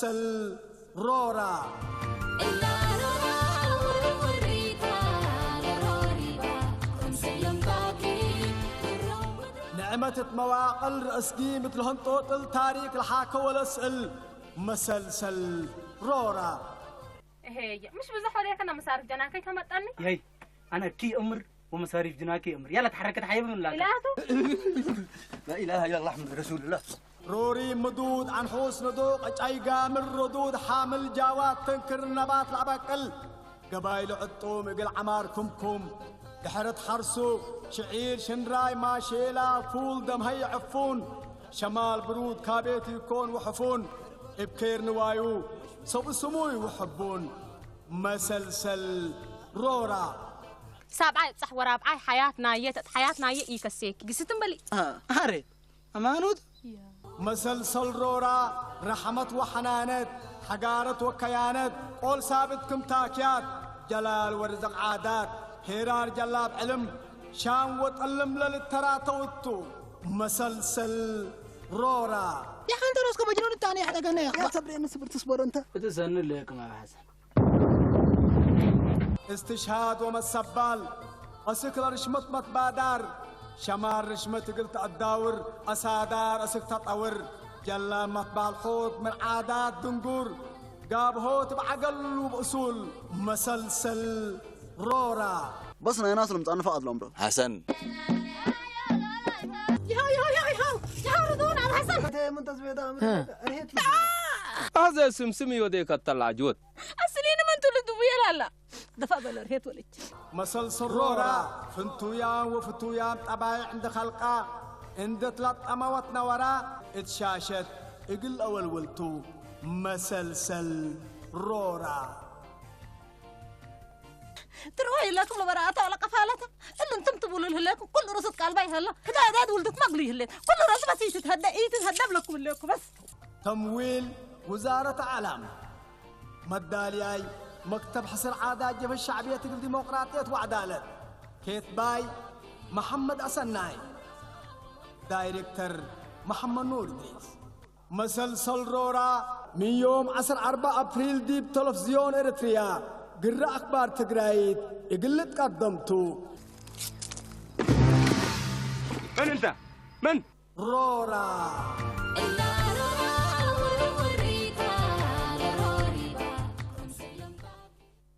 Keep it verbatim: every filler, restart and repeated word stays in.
መሰል ሮራ። እላ ሮራ ወሪታ ለሮሪታ፣ ክምስል ለምባኪ ንዕመት እት መዋቅል ረእስጊ ምትል ህንጦጥል ታሪክ ለሓከ ወለስእል መሰልሰል ሮራ። እሄ፣ ምሽ ብዘሕ ወዴከ ነመሳርፍ ጀናከይ ተመጠኒ። የይ፣ አነ ኪ እምር ወመሳሪፍ ጅናኪ እምር። ያላ ተሐረከት ሐየብ ምን ላታ። ኢላቱ። ላኢላሃ ኢላላህ ሙሐመድ ረሱሉላህ። ሮሪ ምዱድ አንሑስ ንዱቅ ዕጫይ ጋምር ርዱድ ሓምል ጃዋት ተንክር ነባት ለአበቅል ገባይሉ ዕጡም እግል ዐማር ክምኩም ድሕረት ሐርሱ ሽዒር ሽንራይ ማሼላ ፉል ደምሀይ ዕፉን ሸማል ብሩድ ካቤት ኢኮን ወሕፉን እብ ኬር ንዋዩ ሰብእ ስሙይ ወሕቡን። መሰልሰል ሮራ። ሳብዓይ እብጸሕ ወራብዓይ ሐያት ናየ ተት ሐያት ናየ ኢከሴኪ። ግስትን በሊ። አ፣ ሀሬ፣ አማኑት። መሰልሰል ሮራ፣ ረሐመት ወሐናነት፣ ሐጋረት ወከያነት፣ ቆል ሳብት ክም ታክያት፣ ጀላል ወርዝቅ ዓዳት፣ ሄራር ጀላብ ዕልም፣ ሻም ወጠልም ለልተራተው እቱ። መሰልሰል ሮራ። ያኸ እንተ ሮስከ መጅኑን እታኒ ያሕደገነ ያኸ። ያ ሰብሬ፣ ምን ስብር ትስቦር እንተ? እት ሰኒ ለክም አብ ሐሰን። እስትሽሃድ ወመሰባል፣ አስክ ለርሽመት መትባዳር፣ ሸማር ርሽመት እግል ተአዳውር፣ አሳዳር አስክ ተጠውር፣ ጀላብ መትባልሖት ምን ዓዳት ድንጉር፣ ጋብሆት እብ ዐገሉ ብእሱል መሰልሰል ሮራ። በስ ናይ ናስ ልምጻን ፈቃድ ለአምሮ። ሐሰን። ይኸው፣ ይኸው፣ ይኸው፣ ይኸው፣ ይኸው ርዱን አብ ሐሰን። ምን ተስቤታ ምን እ። ርሄት አዘ ስምስም ይወዴ ከተላ ጅወት። አስሊን ምን ትውልድ ቡዬ ላላ። ደፋ በለ ርሄት ወልጅ። መሰልሰል ሮራ፣ ፍንቱያም ወፍቱያም ጠባይዕ እንደ ኸልቃ እንደ ትለጠመ ወትነወራ እት ሻሸት እግል አወልወልቱ መሰልሰል ሮራ። ትርወ ይለክም ለበረአተ ወለቀፋለተ እሊ እንትም ትቡሉ ለህሌኩም ኩሉ ርሱት ቃልባይ ሀላ። ህዳዳት ውልድት መግሉ ይህሌት። ኩሉ ረስ በስ ኢትትሀደ፣ ኢትትሀደብ ለኩም ህሌኩ በስ። ተምዊል ውዛረት አዕላም። መዳልያይ መክተብ ሕስር ዓዳት ጀብህት ሸዕብየት እግል ዲሞቅራጥየት ወዐዳለት። ኬትባይ መሐመድ አሰናይ። ዳይሬክተር መሐመድ ኑር እድሪስ። መሰልሰል ሮራ፣ ምን ዮም ዐስር አርበዕ አፕሪል ዲብ ተለፍዝዮን ኤረትርያ ግረ አክባር ትግራይት እግል ልትቀደም ቱ። መን እንተ? መን? ሮራ።